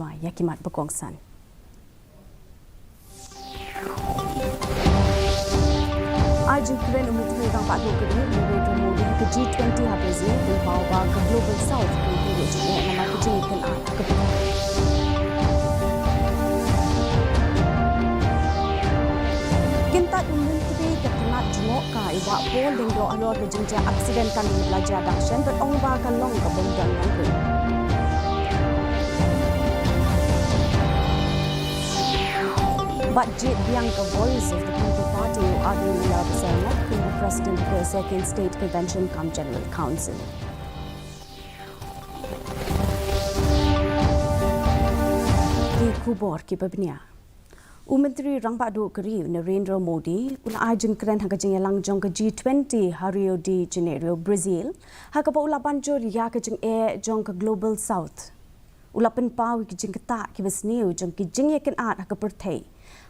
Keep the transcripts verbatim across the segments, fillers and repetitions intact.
Ïa ki mat ba kongsan. Ai jingkren u Myntri Rangbah Duh ka Ri, u Narendra Modi, ha ka G twenty ha Brazil, pynpaw ba ka Global South kan pynduh jingeh namar ka jingïakynad ka pyrthei. Kyntait u Myntri ka tnat jngohkai u Bah Paul Lyngdoh halor ka jingjia aksiden kali ba la jia dang shen bad ong ba ka long ka bym don nongrim. Bad jied biang ka Voice of the People Party u Ardent Miller Basaiawmoit kum u President ka Second State Convention cum General Council. Ki khubor kiba bniah. U Myntri Rangbah Duh ka Ri u Narendra Modi u la ai jingkren ha ka jingïalang jong ka G twenty ha Rio de Janeiro, Brazil, ha kaba u la ban jur ïa ka jingeh jong ka Global South. U la pynpaw ïa ki jingktah kiba sniew jong ki jingïakynad ha ka pyrthei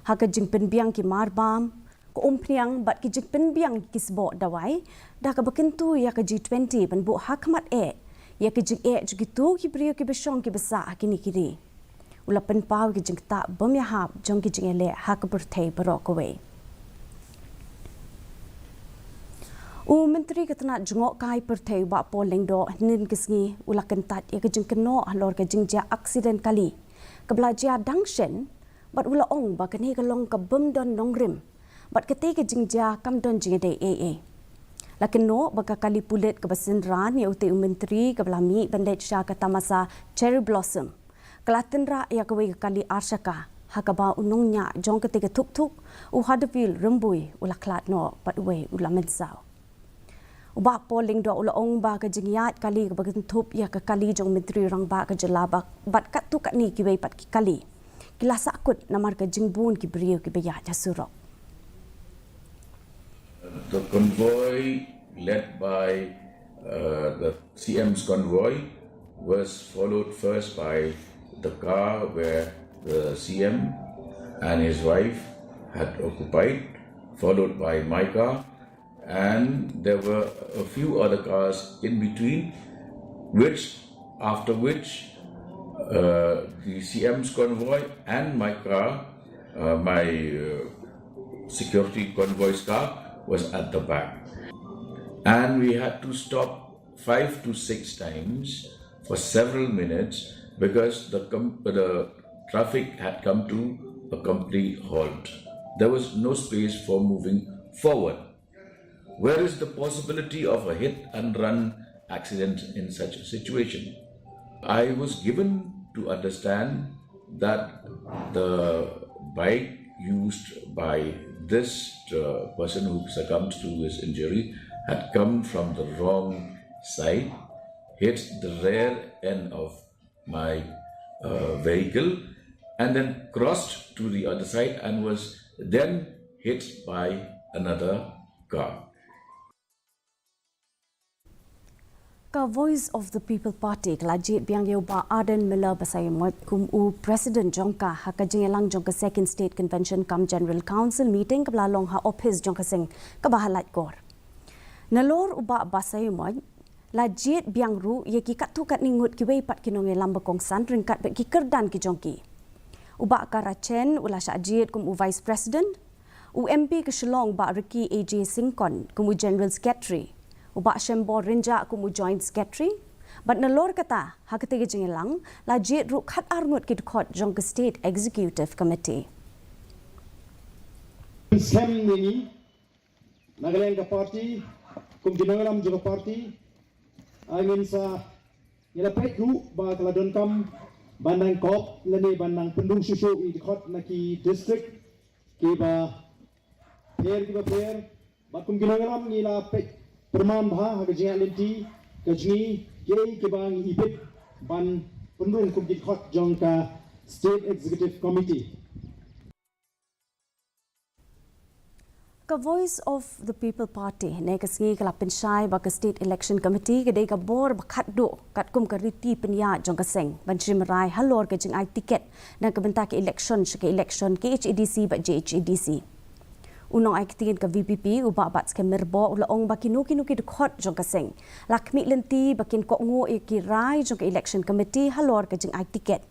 ha ka jingpynbiang ki marbam, ka umphniang bad ki jingpynbiang ki sboh dawai, da kaba kyntu ïa ka G twenty ban buh ha khmat eh ïa ka jingeh jong kito ki briew kiba shong kiba sah ha kine ki ri. U la pynpaw ïa ka jingktah bym ïahap jong ki jingïaleh ha ka pyrthei baroh kawei. U Myntri ka tnat jngohkai pyrthei u Bah Paul Lyngdoh hynnin ka sngi u la kyntait ïa ka jingkynnoh halor ka jingjia aksiden kali kaba la jia dang shen, bad u la ong ba kane ka long ka bym don nongrim bad katei ka jingjia kam don jingïadei ei ei. La kynnoh ba ka kali pulit kaba synran ïa utei u Myntri kaba la mih ban leit sha ka tamasa Cherry Blossom ka la tynrah ïa kawei ka kali arshaka, ha kaba u nongñiah jong katei ka thukthuk, u Hadaville Rymbui, u la khlad noh bad uwei u la mynsaw. U Bah Paul Lyngdoh u la ong ba ka jingïaid kali kaba kynthup ïa ka kali jong u Myntri Rangbah ka jylla bad katto katne kiwei pat ki kali ki la sahkut namar ka jingbun ki briew kiba ïaid ha surok. The convoy led by, uh, the C M's convoy was followed first by the car where the C M and his wife had occupied, followed by my car, and there were a few other cars in between, which, after which, uh, the C M's convoy and my car, uh, my, uh, security convoy's car, was at the back. And we had to stop five to six times for several minutes because the com-, the traffic had come to a complete halt. There was no space for moving forward. Where is the possibility of a hit and run accident in such a situation? I was given to understand that the bike used by this, uh, person who succumbed to his injury had come from the wrong side, hit the rear end of my, uh, vehicle, and then crossed to the other side and was then hit by another car. Ka Voice of the People Party ka la jied biang ïa u Bah Ardent Miller Basaiawmoit kum u President jong ka ha ka jingïalang jong ka Second State Convention cum General Council meeting kaba la long ha ophis jong ka seng kaba ha Laitkor. Nalor u Bah Basaiawmoit, la jied biang ruh ïa ki katto katne ngut kiwei pat ki nongïalam ba kongsan ryngkat bad ki kyrdan ki jong ki. U Bah Kara Chen u la shah jied kum u Vice President, u M P ka Shillong Bah Ricky A J Syngkon kum u General Secretary, u Bah Shembor Rynjah kum u Joint Secretary, bad nalor kata ha katei ka jingïalang la jied ruh khatar ngut ki dkhot jong ka State Executive Committee. Skhem ïa ngi na ka liang ka party, kum ki nongïalam jong ka party, ngin sa, ngi la peit ruh ba ka la donkam ban nang kop lane ban nang pynrung shuh shuh ïa ki dkhot na ki district kiba pher kiba pher. Bad kum ki nongïalam ngi la peit pyrman bha ha ka jingïaid lynti ka jong ngi, kiei kiba ngi ïa peit ban pynrung kum ki dkhot jong ka State Executive Committee. Ka Voice of the People Party ne ka sngi ka la pynshai ba ka State Election Committee ka dei ka bor ba khatduh katkum ka riti pynïaid jong ka seng ban shim rai halor ka jingai tiket na ka bynta ka election sha ka election K H A D C bad J H A D C. U nongai ktien ka V P P u Bah Batskhem Myrboh u la ong ba kino kino ki dkhot jong ka seng la khmih lynti ba kin kohnguh ïa ki rai jong ka Election Committee halor ka jingai tiket.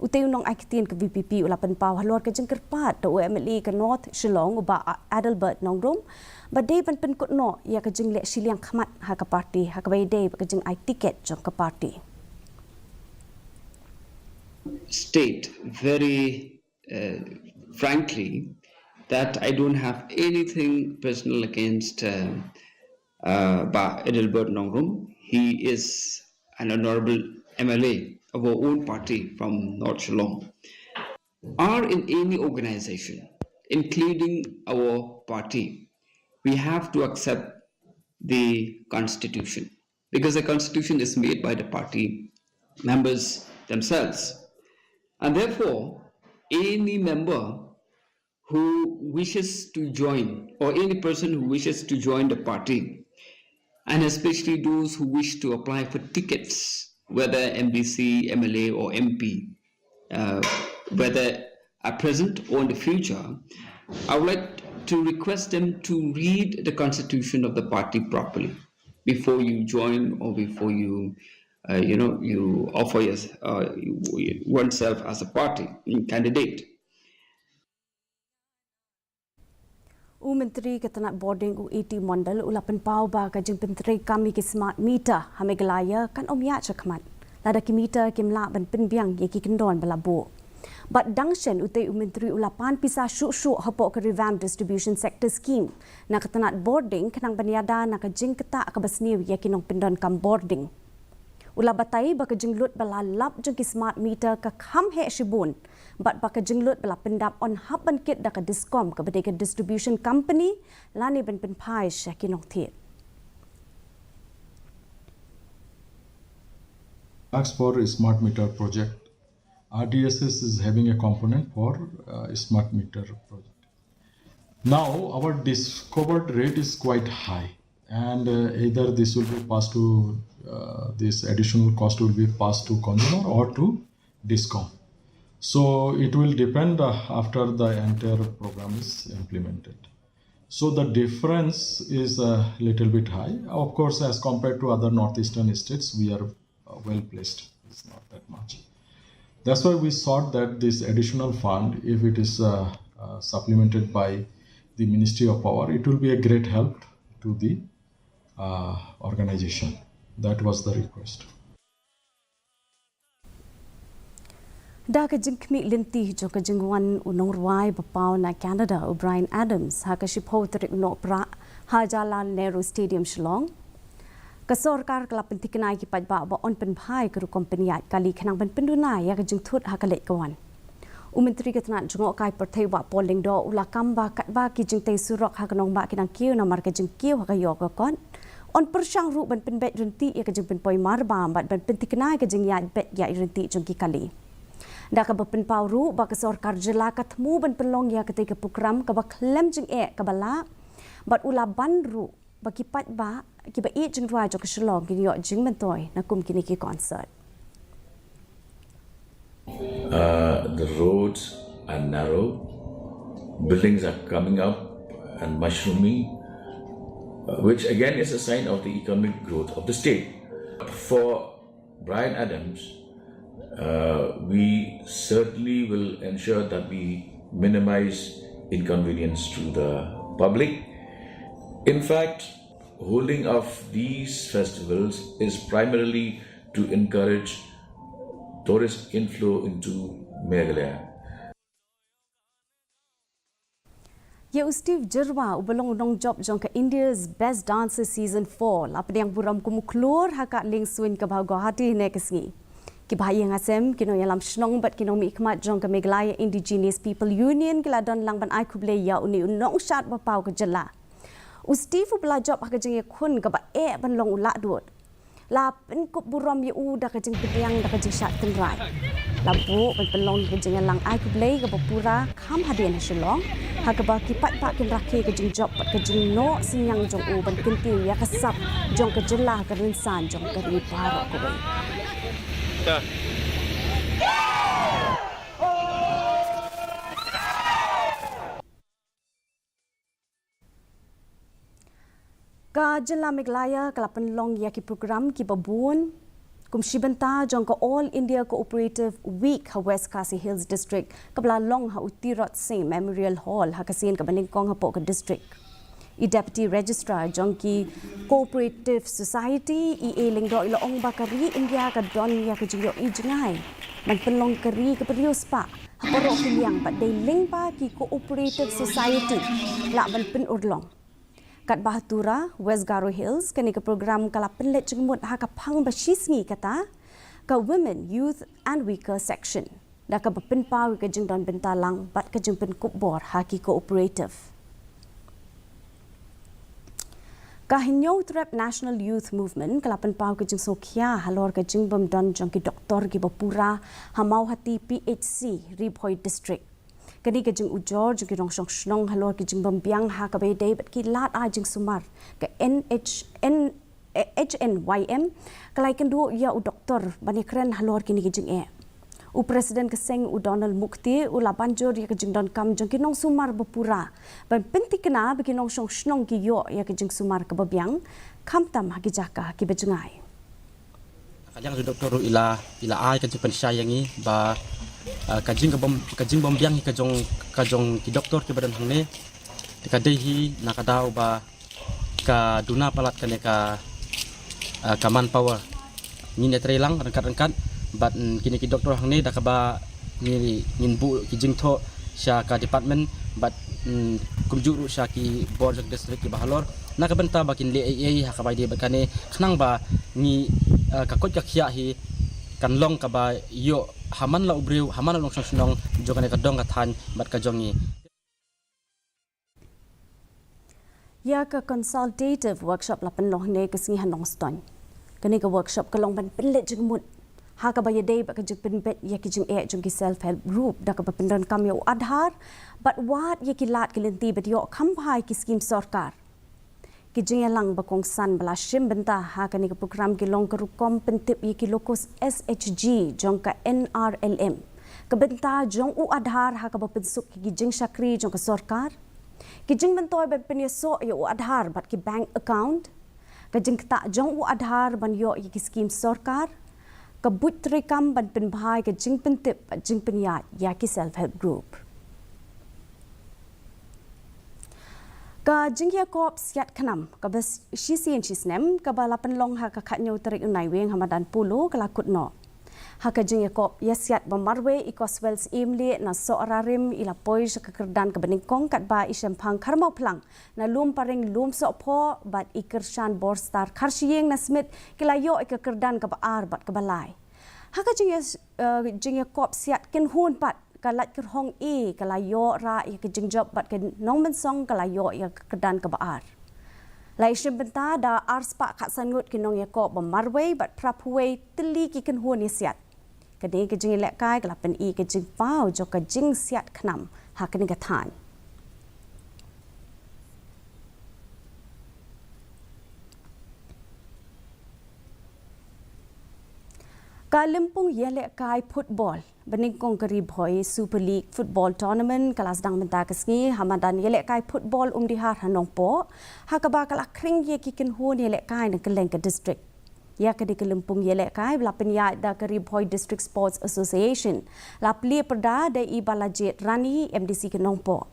Utei u nongai ktien ka VPP u la pynpaw halor ka jingkyrpad da u MLA ka North Shillong u Bah Adelbert Nongrum ba dei ban pynkut noh ïa ka jingleh shiliang khmat ha ka party ha kaba ïadei bad ka jingai tiket jong ka party. State very uh, frankly that I don't have anything personal against uh, uh, Bah Adelbert Nongrum. He is an honorable M L A of our own party from North Shillong. Are in any organization, including our party, we have to accept the constitution, because the constitution is made by the party members themselves. And therefore, any member who wishes to join, or any person who wishes to join the party, and especially those who wish to apply for tickets, whether M D C, M L A, or M P, uh, whether at present or in the future, I would like to request them to read the constitution of the party properly before you join or before you, uh, you know, you offer your, uh, oneself as a party candidate. U Myntri ka tnat bording u A T Mondal u la pynpaw ba ka jingpyntreikam ïa ki smart meter ha Meghalaya kan ym ïaid shakhmat lada ki meter kim lah ban pynbiang ïa ki kyndon ba la buh. Bad dang shen utei u Myntri u la pan pisa shuh shuh hapoh ka Revamped Distribution Sector Scheme na ka tnat bording khnang ban ïada na ka jingktah kaba sniew ïa ki nongpyndonkam bording. U la batai ba ka jinglut ba la lap jong ki smart meter ka kham heh shibun bad ba ka jinglut ba la pyndap yn hap ban kit da ka DISCOM kaba dei ka distribution company lane ban pynphai sha ki nongthied. As for smart meter project, R D S S is having a component for uh, smart meter project. Now our discovered rate is quite high, and uh, either this will be passed to uh, this additional cost will be passed to consumer or to DISCOM. So it will depend uh, after the entire program is implemented. So the difference is a little bit high. Of course, as compared to other northeastern states, we are uh, well placed. It's not that much. That's why we sought that this additional fund, if it is uh, uh, supplemented by the Ministry of Power, it will be a great help to the uh, organization. That was the request. Da ka jingkhmih lynti jong ka jingwan u nongrwai ba paw na Canada u Bryan Adams ha ka shiphew tarik u Nohprah ha Jawaharlal Nehru Stadium Shillong. Ka sorkar ka la pynthikna ïa ki paidbah ba yn pynbha ïa ka rukom pynïaid kali khnang ban pynduna ïa ka jingthut ha ka leit ka wan. U Myntri ka tnat jngohkai pyrthei Bah Paul Lyngdoh u la kam ba katba ki jingtei surok ha ka nongbah ki dang kiew namar ka jingkiew ha ka ïew ka kot, yn pyrshang ruh ban pynbeit ryntih ïa ka jingpynpoi marbam bad ban pynthikna ïa ka jingïaid beit ïaid ryntih jong ki kali. Da kaba pynpaw ruh ba ka sorkar jylla ka thmu ban pynlong ïa katei ka prokram kaba khlem jingeh kaba lah bad u la ban ruh ba ki paidbah kiba ïeit jingrwai jong ka Shillong kin ïoh jingmyntoi na kum kine ki concert. Uh, the roads are narrow, buildings are coming up and mushrooming, uh, which again is a sign of the economic growth of the state. For Bryan Adams, uh, we certainly will ensure that we minimize inconvenience to the public. In fact, holding of these festivals is primarily to encourage tourist inflow into Meghalaya. Ïa u Steve Jyrwa uba long u nongjop jong ka India's Best Dancer Season four la pdiang burom kum u khlur ha ka liengsuiñ kaba ha Guwahati hynne ka sngi. Ki bahaïing hasem, ki nongïalam shnong bad ki nongmihkhmat jong ka Meghalaya Indigenous People Union ki la don lang ban ai khublei ïa une u nongshad ba paw ka jylla. U Steve uba la jop ha ka jingïakhun kaba eh ban long u lahdud, la pynkup burom ïa u da ka jingpdiang da ka jingshad tynrai. La buh ban pynlong ka jingïalang ai khublei kaba pura kham hadien ha Shillong, ha kaba ki paidbah kin rakhe ka jingjop bad ka jingnoh synñiang jong u ban kyntiew ïa ka sap jong ka jylla ha ka rynsan jong ka ri baroh kawei. Ka jylla Meghalaya ka la pynlong ïa ki prokram kiba bun Kum shi bynta jong ka All India Cooperative Week ha West Khasi Hills District, kaba la long ha u Tirot Singh Memorial Hall ha ka sien kaba nyngkong hapoh ka district. I Deputy Registrar jong ki Cooperative Society, i A Lyngdoh, i la ong ba ka ri India ka don ïa ka jingïohi jngai ban pynlong ka ri kaba riewspah ha baroh ki liang, bad dei lyngba ki Cooperative Society lah ban pynurlong. Katba ha Tura, West Garo Hills, kane ka program ka la pynleit jingmut ha ka phang ba shi sngi kata, ka Women, Youth and Weaker Section, da kaba pynpaw ïa ka jingdon bynta lang bad ka jingpynkup bor ha ki cooperative. Ka Hynñiewtrep National Youth Movement ka la pynpaw ka jingsngewkhia halor ka jingbym don jong ki doktor kiba pura ha Mawhati P H C, Ri Bhoi District. Kane ka jingujor jong ki nongshong shnong halor ki jingbym biang ha kaba ïadei bad ki lad ai jingsumar ka N H N, eh, H N Y M, ka la ïakynduh ïa u doktor ban ïakren halor kine ki jingeh. U President ka seng, u Donald Mukti, u la ban jur ïa ka jingdonkam jong ki nongsumar ba pura ban pynthikna ba ki nongshong shnong ki ïoh ïa ka jingsumar kaba biang, khamtam ha ki jaka kiba jngai. Ka liang jong u doktor ruh i la, i la ai ka jingpynshai ïa ngi ba, ah, ka jing ka bym, ka jingbym biang hi ka jong, ka jong ki doktor kiba don hangne. Te ka dei hi na ka daw ba ka duna palat kane ka, ah, ka manpower. Ngin ïatrei lang ryngkat ryngkat bad, mm, kine ki doktor hangne da kaba ngi, ngin buh ki jingthoh sha ka department bad, mm, kumjuh ruh sha ki bor jong district kiba halor, na ka bynta ba kin leh ei ei ha kaba ïadei bad kane, khnang ba ngi, ah, ka koit ka khiah hi kan long kaba ïoh ha man la u briew, ha man la u nongshong shnong jong kane ka dong ka thaiñ bad ka jong ngi. Ïa ka consultative workshop la pynlong hangne ka sngi ha Nongstoiñ. Kane ka workshop ka long ban pynleit jingmut ha kaba ïadei bad ka jingpynbeit ïa ki jingeh jong ki self help group da kaba pyndonkam ïa u Aadhaar bad wad ïa ki lad ki lynti ban ïoh kham bha ïa ki skim sorkar. Ki jingïalang ba kongsan ba la shim bynta ha kane ka program ki long ka rukom pyntip ïa ki locus S H G jong ka N R L M, ka bynta jong u Aadhaar ha kaba pynsuk ïa ki jingshakri jong ka sorkar, ki jingmyntoi ban pynïasoh ïa u Aadhaar bad ki bank account, ka jingktah jong u Aadhaar ban ïoh ïa ki skim sorkar, ka buit treikam ban pynbha ïa ka jingpyntip bad jingpynïaid ïa ki self help group. Ka jingïakop siat khnam kaba shisien shisnem kaba la pynlong ha ka khathynñiew tarik u Naiwieng ha madan Polo ka la kut noh. Ha ka jingïakop ïasiat ba marwei, i Coswell Syiemlieh na Sohrarim i la poi sha ka kyrdan kaba nyngkong, katba i Shemphang Kharmawphlang na Lumparing Lumsohphoh bad i Kyrshan Borstar Kharshiing na Smit ki la ïoh ïa ka kyrdan kaba ar bad kaba lai. Ha ka jingïa, eh, jingïakop siat kynhun pat, ka Laitkyrhong A ka la ïoh rah ïa ka jingjop bad ka Nongmynsong ka la ïoh ïa ka kyrdan kaba ar. La ïashim bynta da arspah khatsan ngut ki nongïakop ba marwei bad phraphew wei tylli ki kynhun ïasiat. Kane ka jingïalehkai ka la pyni ka jingpaw jong ka jingsiat khnam ha kane ka thaiñ. Ka lympung ïalehkai football ba nyngkong ka Ri Bhoi Super League Football Tournament ka la sdang mynta ka sngi ha madan ïalehkai football Umdihar ha Nongpoh, ha kaba ka la khring ïa ki kynhun ïalehkai na kylleng ka district. Ïa kane ka lympung ïalehkai ba la pynïaid da ka Ri Bhoi District Sports Association la plie pyrda da i Balajied Rani, M D C ka Nongpoh.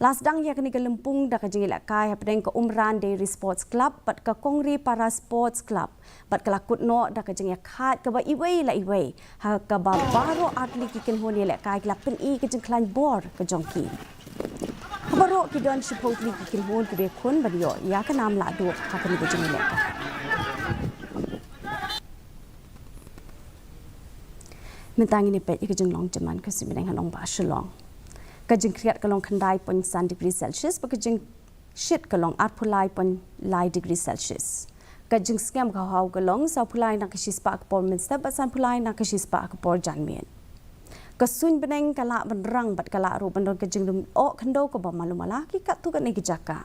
La sdang ïa kane ka lympung da ka jingïalehkai hapdeng ka Umran Dairy Sports Club bad ka Kongri Para Sports Club, bad ka la kut noh da ka jingïakhaid kaba iwei la iwei, ha kaba baroh artylli ki kynhun ïalehkai ki la pyni ka jingkhlaiñ bor ka jong ki. Ha baroh ki don shiphew tylli ki kynhun kiba ïakhun ban ïoh ïa ka nam lahduh ha kane ka jingïalehkai. Mynta ngin ïa peit ïa ka jinglong jingman ka suiñ bneng ha nongbah Shillong. Ka jingkhriat ka long khyndai point san degree Celsius bad ka jingshit ka long arphew lai point lai degree Celsius. Ka jingsngem ka haw ka long sawphew lai na ka shispah ka por mynstep bad sanphew lai na ka shispah ka por janmiet. Ka suiñ bneng ka lah ban rang bad ka lah ruh ban don ka jinglum oh khyndew kaba malu mala ha ki katto katne ki jaka.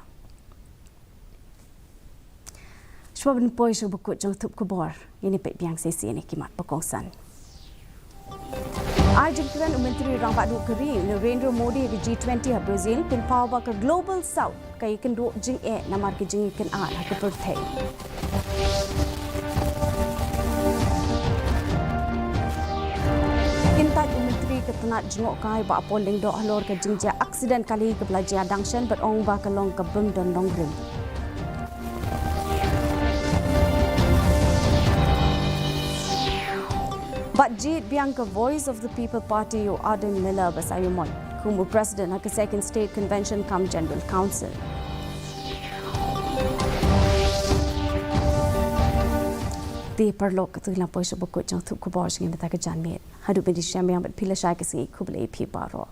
Shuwa ban poi sha kaba kut jong ka thup khubor, ngin ïa peit biang shisien ïa ki mat ba kongsan. Ai jingkren u Myntri Rangbah Duh ka ri Narendra Modi ha ka G twenty ha Brazil, pynpaw ba ka Global South ka ïakynduh jingeh namar ka jingïakynad ha ka pyrthei. ka tnat jngohkai Bah Paul Lyngdoh halor ka jingjia aksiden kali kaba la jia dang shen bad ong ba ka long ka bym don nongrim. Bad jied biang ka Voice of the People Party u Ardent Miller ba sa ïa mon kum u President ha ka Second State Convention cum General Council. Te paralok, katu ki la poi sha ba kut jong ki khubor jong ngi mynta ka janmiet. Haduh ban ïashem biang bad phi lashai ka sngi, khublei phi baroh.